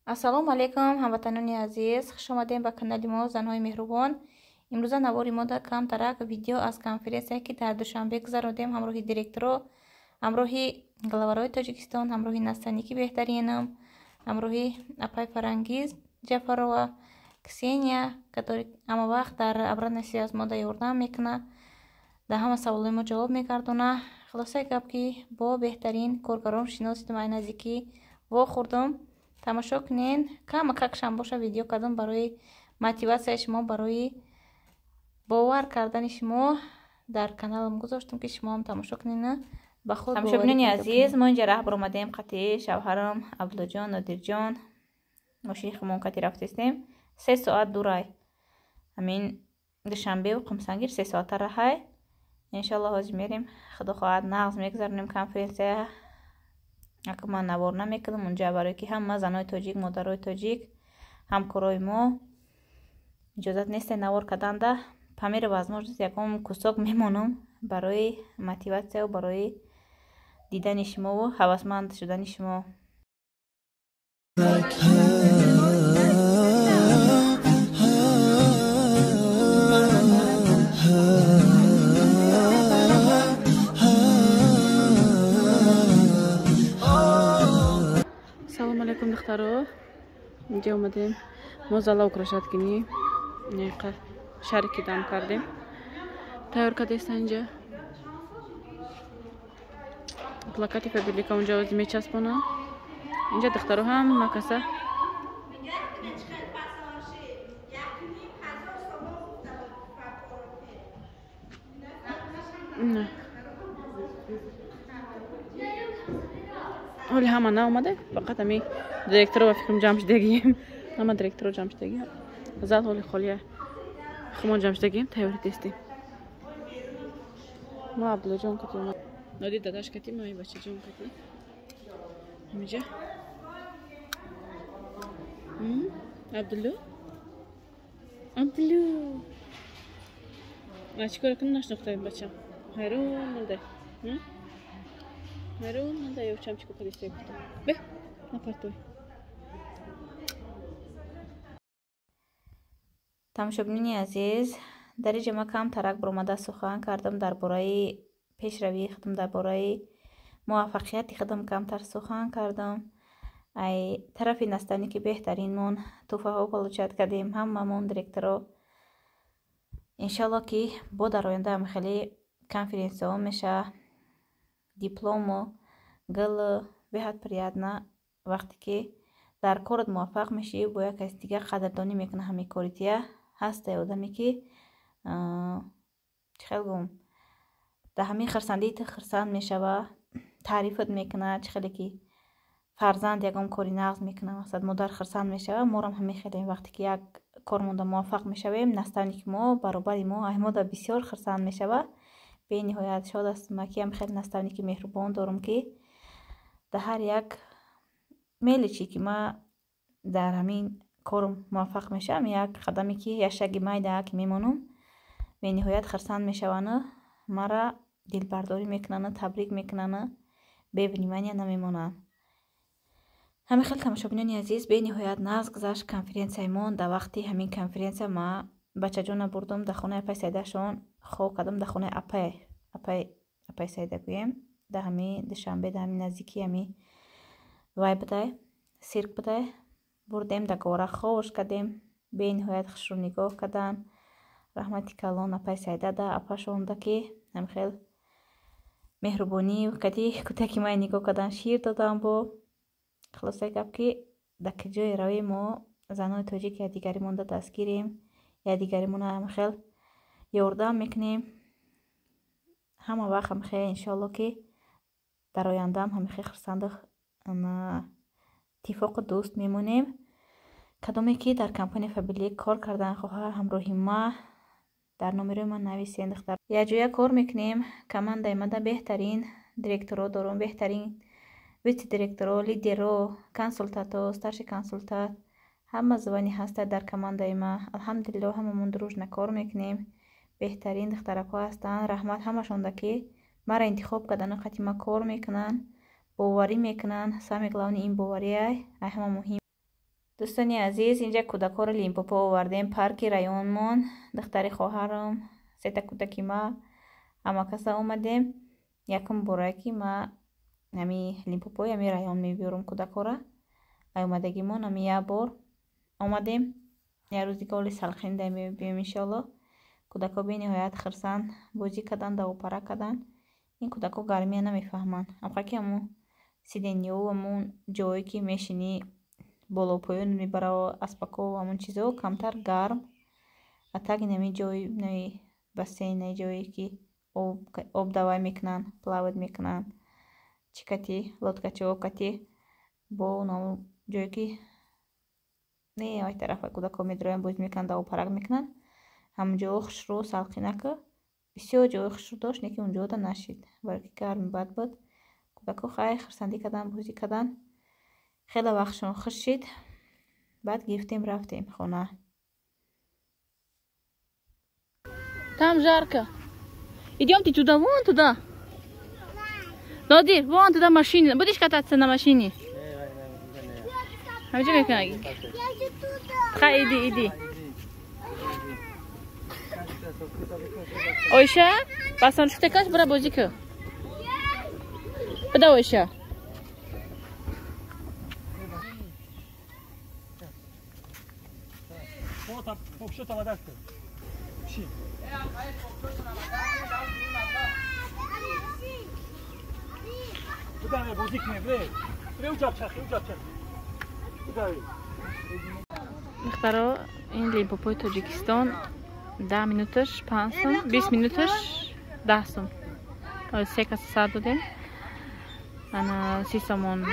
Ассалому алайкум, ҳамватанони азиз, хуш омадем ба канали мо Занҳои меҳрубон. Имрӯза навори мо дар камтарак видео аз конференсия, ки дар Душанбе гузарондем, ҳамроҳи директоро, ҳамроҳи главарои Тоҷикистон, ҳамроҳи наставники беҳтаринам, ҳамроҳи апай Фарангиз Ҷафарова, Ксения, который ҳама вақт дар обратная связь мо да ёрдам мекунад, дар ҳама саволҳои мо ҷавоб мегардонад. Хулосаи гап, ки бо беҳтарин коргарон шиносидум, ай наздикӣ вохӯрдум. Тамошо кунен, камакакшам боша видео кардам барои мотиватсияи шумо, барои бовар кардани шумо дар каналам гузоштам, ки шумоам тамошо кунен. Ба худ Тамошобинони азиз, мо инҷа раҳ баромадем қати шавҳарам Абдуллоҷон, Нодирҷон, мошини хумон кати рафтестем. 3 соат дурай ҳамин Душанбеву Қумсангир, 3 соата раҳай. Иншалло, ҳозир мерем, худо хоҳад, нағз мегузаронем конференсия. Ака, ман навор намекунам унҷа, барое ки ҳама занои тоҷик, модарои тоҷик, ҳамкорои мо иҷозат несте навор карданда. По мере возможность ягон кусок мемонам барои мотиватсияу барои дидани шумову ҳавасманд шудани шумо. Салому алайкум, духтаро! Инҷа омадем мо зала украшать кунӣ, шарики дам кардем, тайёр кардеста. Инҷа плакати Фаберлика унҷа ози мечаспонам. Инҷа духтаро ҳама каса. Ҳоли ҳама наомада, фақат ами директоро ба фикрам ҷамъ шудагием. Ҳама директоро ҷамъ шудагием, зал ҳоли холия, хумон ҷамъ шудагием, тайёрӣ дестем. Мо Абдуллоҷон кати, Нодир дадаш кати, мо бачаҷон кати ҳамиҷа. Абдулло, Абдулло, чӣ кор кунам? Нашинохтаем, бачам ҳайрон монда, ҳайрон монда. Ёвчам чӣ кор кардисте? Гуфтам, бе напартой. Тамошобинони азиз, дар инҷа ман камтарак баромада сухан кардам дар бораи пешравии худам, дар бораи муваффақияти худам камтар сухан кардам. Ай тарафи наставники беҳтаринмон тӯҳфаҳо получать кардем ҳамамон директоро. Иншалло, ки бо дар ояндаам хеле конференсияҳо мешавад, диплому гул. Беҳад приятно, вақте ки дар корат муваффақ мешавӣ, бо як каси дигар қадрдонӣ мекунад ҳамин кори тия. Ҳастай одаме, ки, чӣ хел гӯм, дар ҳамин хурсандии ту хурсанд мешава, таърифат мекунад. Чӣ хеле ки фарзанд ягон кори нағз мекунад, мақсад, модар хурсанд мешава, морам ҳамин хелем. Вақте ки як кормонда муваффақ мешавем, наставники мо баробари мо аймода бисёр хурсанд мешава. Бениҳоят шод ҳастам, ки ам хеле наставники меҳрубон дорам, ки дар ҳар як мелочи, ки ман дар ҳамин корм муваффақ мешавам, як қадаме, ки як шаги майда ки мемонам, бениҳоят хурсанд мешавану маро дилбардорӣ мекунану табрик мекунану бе внимания намемонанд. Ҳамин хел, тамошобинони азиз, бениҳоят нағз гузашт конференсияи мо. Дар вақти ҳамин конференсия ма бачаҷона бурдум, дар хонаи апай Саидашон хоб кардам, дар хонаи апай Саида гӯем, дар ҳамин Душанбе, дар ҳамин наздикии ҳами вай будай, сирк будай. Бурдем, дар гора хобш кардем, бениҳоят хушрӯ нигоҳ карданд. Раҳмати калон апай Саидада, апашонда, ки ҳамихел меҳрубонӣ кади кӯдаки май нигоҳ кардан, шир додам. Бо хулосаи гап, ки дар куҷое равем, мо занони тоҷик якдигаримонда дастгирем, якдигаримона ҳамихел ёрдам мекунем ҳама вақт. Ҳамихел, иншоалло, ки дар ояндаам ҳамихел хурсанду иттифоқу дӯст мемонем. Кадоме ки дар компания Фаберлик кор кардан хоҳад, ҳамроҳи ма дар номерои ман нависен, духтар, якҷоя кор мекунем. Командаи мада беҳтарин директоро дорум, беҳтарин вице директоро, лидеро, консултанто, старший консултант, ҳама звания ҳастад дар командаи ма. Алҳамдулилло, ҳамамон дружно кор мекунем. Беҳтарин духтаракҳо ҳастанд. Раҳмат ҳамашонда, ки маро интихоб кардану қати ма кор мекунанд, боварӣ мекунанд. Самое главное ин бовария ай ҳама муҳим. Дӯстони азиз, инҷа кӯдакҳоро Лимпопо овардем, парки районмон. Духтари хоҳарам, сета кӯдаки ма, ҳама каса омадем. Якум бора ки ма ҳами Лимпопои ҳами район мебиёрам кӯдакҳоро. Ай омадагимон ҳами як бор омадем. Як рӯз дига оли салқинда мебиём иншоалло. Кӯдакҳо бениҳоят хурсанд бозӣ кардан, давопара кардан. Ин кӯдакҳо гармия намефаҳманд. Амқа ки ҳамун сиденьёву ҳамун ҷое ки мешинӣ болопоён мебара, аспако ҳамун чизо камтар гарм. А так инами ҷои бассейн, ҷое ки об давай мекунанд, плавать мекунанд, чӣ кати лодкачаҳо кати бо ҷое ки не вай тарафа кӯдакҳо медроянд, бозӣ мекунанд, давопарак мекунанд. Ҳамун ҷоҳо хушрӯ салқинака бисёр ҷои хушрӯ дошт, лекин унҷода нашид, барои ки гарми бад буд. Кӯдакҳо хай хурсандӣ карданд, бозӣ карданд. Хеле вақтшон хуш шид. Баъд гирифтем рафтем хона. Там жарко. Идемте туда, вон туда. Нодир, вон туда машина. Будешь кататься на машине? Хай, иди, иди. Ойша, басон шутекаш бара бозӣ кун. Бада Ойша. Духтаро, ин Лимпопои Тоҷикистон 10 минуташ 5 сум, 20 минуташ 10 сум. Се каса сар додем. Ана 30 сомон.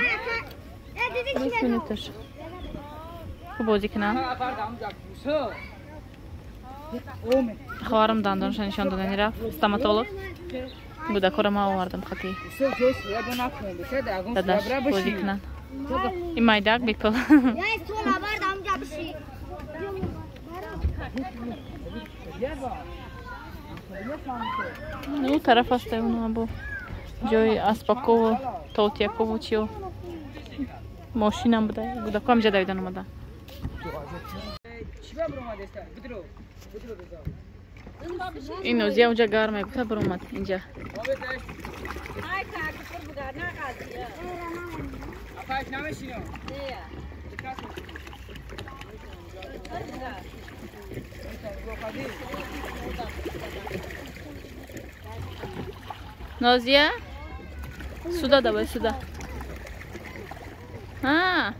20 минуташ. Хуб бозӣ кунам. Хоҳарам дандонашро нишон додани рафт. Стоматолог. Кӯдакҳоро ман овардам хати. Дадаш бозӣ кунанд. Ин майдак бепул. Ну, тараф аст бо ҷои аспакову толтиякову чиё. Мошинам буда. Кӯдакҳо ҳамҷа давидан омадан. Ин Нозия унҷа гарме гуфта биромад инҷа. Нозия, сюда давай, сюда. А.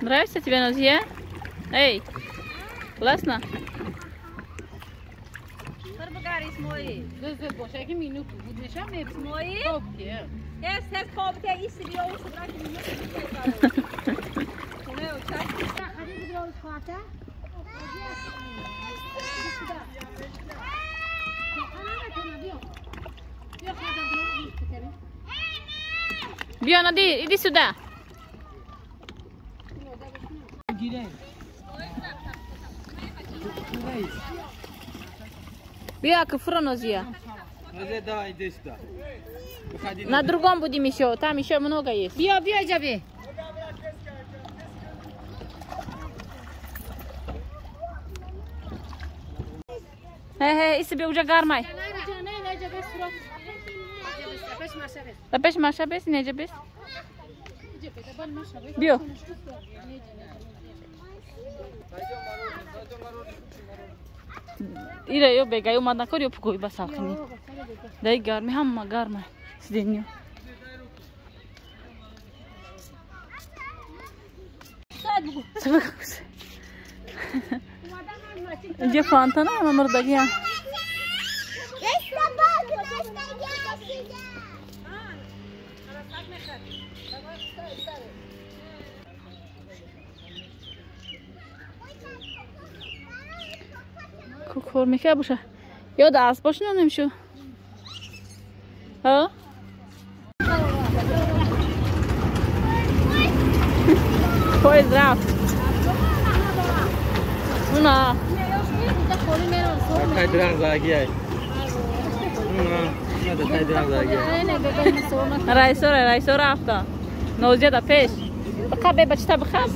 Нравится тебе, Нозия? Эй, классно? Биё, Надир, иди сюда. Биё, куфро, Нозия. Давай, иди сюда. На другом будем еще, там еще много есть. Биё, биё, Джаби. Хе, хе, иси уже гармай. Пеш маша бес, неҷа бес. Биё. Ира ё бегай омад накор ё пукои ба салқинӣ. Даи гарми ҳама гарма. Сиденьё. Инҷа фонтана ҳама мурдагиам. Кор мекард боша. Ё да асбош нанемшу. Ҳа? Поезд рафт. Уна. Раисора, раисора афта. Нозия да пеш. Бихаб, бе, бачита бихаб.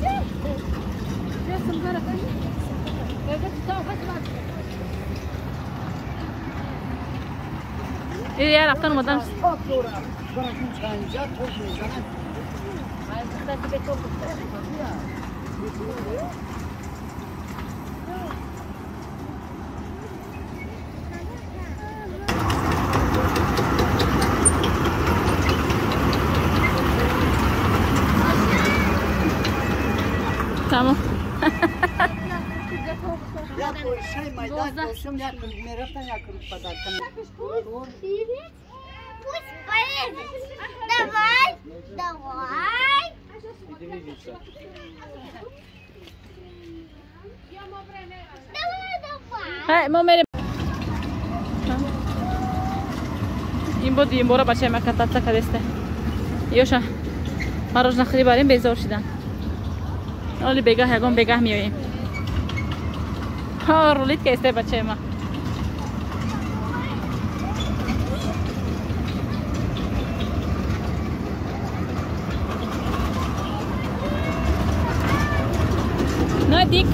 Я рафтан омадам. Тамом. Пусть поедет. Давай, давай. Давай, давай. Мо мерем. Ин бо дуюм бора бачаи ма кататься кадесте. Ёша, мороженое хӯрӣ барем, безор шидан. Оли бегаҳ, ягон бегаҳ меоем. Ҳа, рулит кесте бачаи ма. Дик.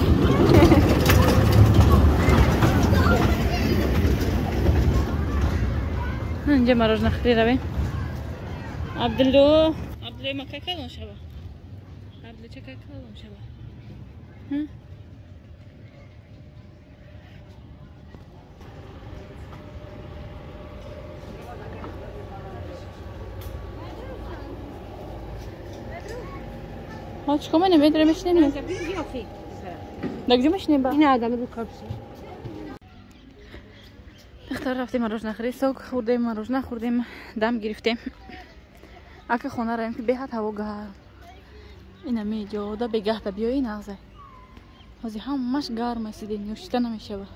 Инҷа мороженое хӯрӣ равем. Абдулло, Абдулло ма кай калон шава? Абдулло ча кай калон шава? Ҳа, чикор менем? Медра мешинем? Да где мешинем ба? Духтар рафтем мороженое хӯрӣ, сок хӯрдем, мороженое хӯрдем, дам гирифтем. Ака хона раем ки беҳад ҳаво гарм. Ина меҷода бегаҳта биёи нағзе. Ҳозир ҳамаш гарм аст, нӯшида намешава.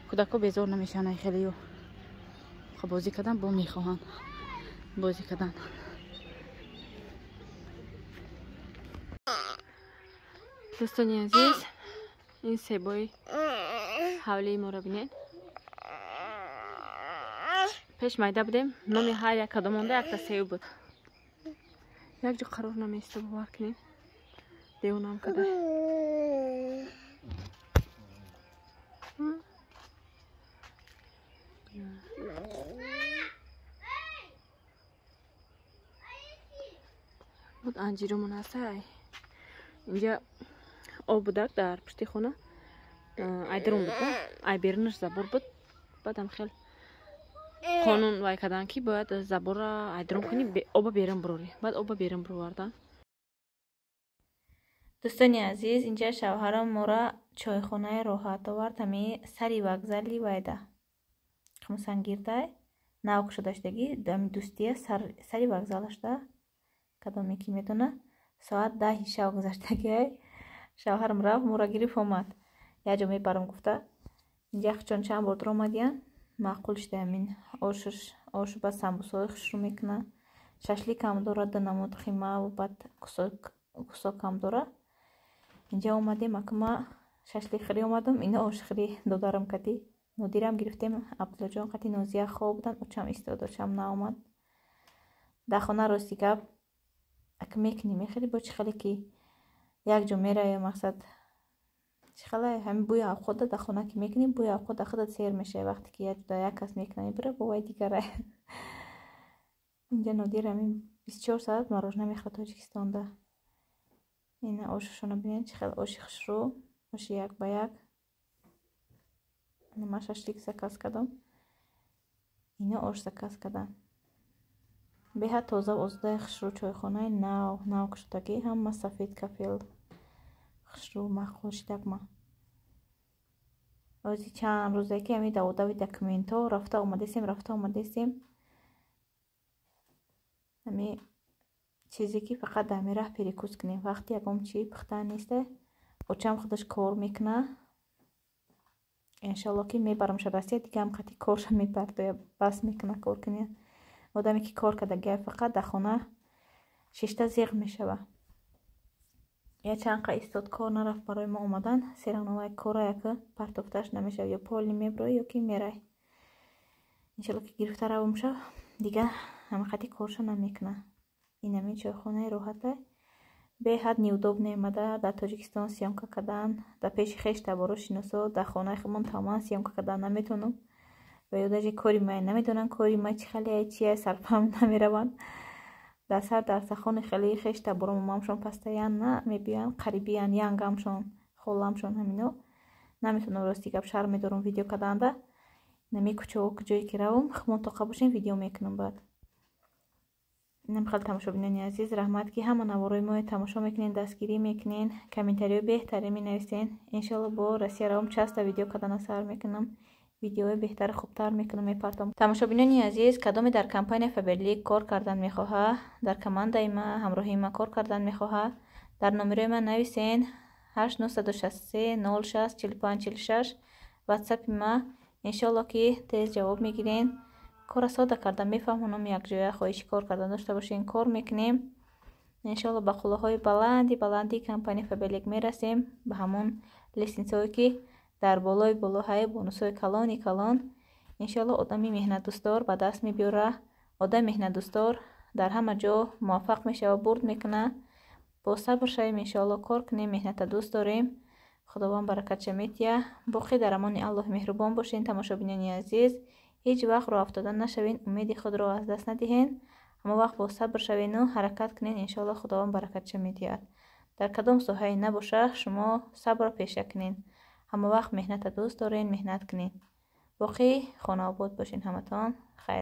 Кӯдакҳо безор намешаванд ай хелею. Хоб бозӣ кардан бо мехоҳанд. Бозӣ кардан. Дӯстони азиз, ин себои ҳавлии моро бинед. Пеш майда будем, номи ҳар як кадом монда якта себ буд. Як ҷо қарор намеиста, бовар кунед. Девонам када. Буд анҷиромон ҳаста. Инҷа об будак дар пушти хона. Ай дарун буд, ай берунаш забор буд. Баъдам хел қонун вай кардан ки бояд заборра ай дарун кунӣ, оба берун бурорӣ. Баъд оба берун буровардан. Дӯстони азиз, инҷа шавҳарам мора чойхонаи роҳат овард, ҳами сари вокзали вайда. Хумсангирдай нав кушода шудагӣ, ами дӯстия сари вокзалашда. Кадоме ки медона, соат 10 шав гузаштагиай. Шавҳарам рафт, мора гирифт омад. Як ҷо мебарам гуфта. Инҷа чон чанд бор омадиян, маъқул шуда ҳамин ошш, ош ба самбусаҳои хушрӯ мекуна. Шашлик ҳам дорад, ду намуд қима ва баъд кусок ҳам дорад. Инҷа омадем, акма шашлик хӯрӣ омадам, ино ош хӯрӣ додарам кати. Нодирам гирифтем, Абдуллоҷон қати Нозия хоб будан, очам истод, очам наомад. Дар хона рости гап ака мекунӣ, мехӯрӣ бо чӣ хеле ки як ҷо меравӣ, мақсад чӣ хеле ҳамин бӯи авқота дар хона ки мекунӣ, бӯи авқота худат сер мешавӣ. Вақте ки як ҷо як кас мекуна мебара, бо вай дигара. Инҷа Нодир ҳамин 24 соат мороженое мехӯрад Тоҷикистонда. Ина ошашонро бинед, чӣ хеле оши хушрӯ, оши як ба як. Ман шашлик заказ кардам, ино ош заказ кардам. Беҳад тоза озодаи хушрӯ чойхонаи нав, нав кушодагӣ, ҳама сафед кафел хушрӯ маъқул шидак ма. Ози чанд рӯзе ки ҳамин даводави документҳо рафта омадесем, рафта омадесем. Ҳамин чизе ки фақат дар ҳамин раҳ перекус кунем. Вақти ягон чи пухта неста, очам худаш кор мекуна. Иншалло ки мебарамша Россия, дига ҳам қати корша мепартоя, бас мекуна кор куня. Одаме ки кор кардагия фақат дар хона шишта зиғ мешава. Я чанд қа истод кор нарафт барои мо омадан, серановай кора яка партофташ намешава, ё поли меброи, ё ки мерай. Иншалло, ки гирифта равум ша, дига ҳамиқати корша намекуна. Инами чойхонаи роҳата. Беҳад неудобно омада дар Тоҷикистон съёмка кардан дар пеши хеш таборо, шиносо. Дар хонаи худмон тамоман съёмка кардан наметавонам ва ё даже кори май намедонам, кори май чӣ хеле, чия, сарфаҳм намераванд. Дар сар дарсахони хеле хеш таборо, момамшон постоянно мебиёянд, қарибиян, янгамшон, холамшон, ҳамино. Наметавонам, рости гап, шарм медорам видео карданда. Нами кӯчаҳо, куҷое ки равам, худмон тоқа бошем, видео мекунам. Баъд инам хеле. Тамошобинони азиз, раҳмат, ки ҳама наворои моро тамошо мекунен, дастгирӣ мекунен, комментариҳои беҳтарин менависен. Иншоалло, бо Россия равам, часто видео кардана сар мекунам, видеои беҳтару хубтар мекунам, мепартом. Тамошобинони азиз, кадоме дар компания Фаберлик кор кардан мехоҳа, дар командаи ма, ҳамроҳии ма кор кардан мехоҳа, дар номерои ман нависен: 8 963 06 45 46, ватсапи ма. Иншоалло, ки тез ҷавоб мегирен. Кора сода карда мефаҳмонам. Якҷоя хоҳиши кор кардан дошта бошен, кор мекунем. Иншоалло, ба қуллаҳои баланди баланди компания Фаберлик мерасем, ба ҳамон лестницаҳое, ки дар болои болоҳаи бонусҳои калони калон. Иншоалло, одами меҳнатдӯстдор ба даст мебиёра. Одами меҳнатдӯстдор дар ҳама ҷо муваффақ мешава, бурд мекуна. Бо сабр шавем, иншоалло, кор кунем, меҳната дӯст дорем, Худованд баракатша метия. Боқӣ дар амони Аллоҳи меҳрубон бошен. Тамошобинони азиз, ҳеҷ вақт роҳафтода нашавен, умеди худро аз даст надиҳен. Ҳама вақт бо сабр шавену ҳаракат кунен. Иншоалло, Худованд баракатша медиҳад. Дар кадом соҳае набоша, шумо сабрро пеша кунен, ҳама вақт меҳната дӯст дорен, меҳнат кунен. Боқӣ хонаобод бошен ҳаматон. Хайр.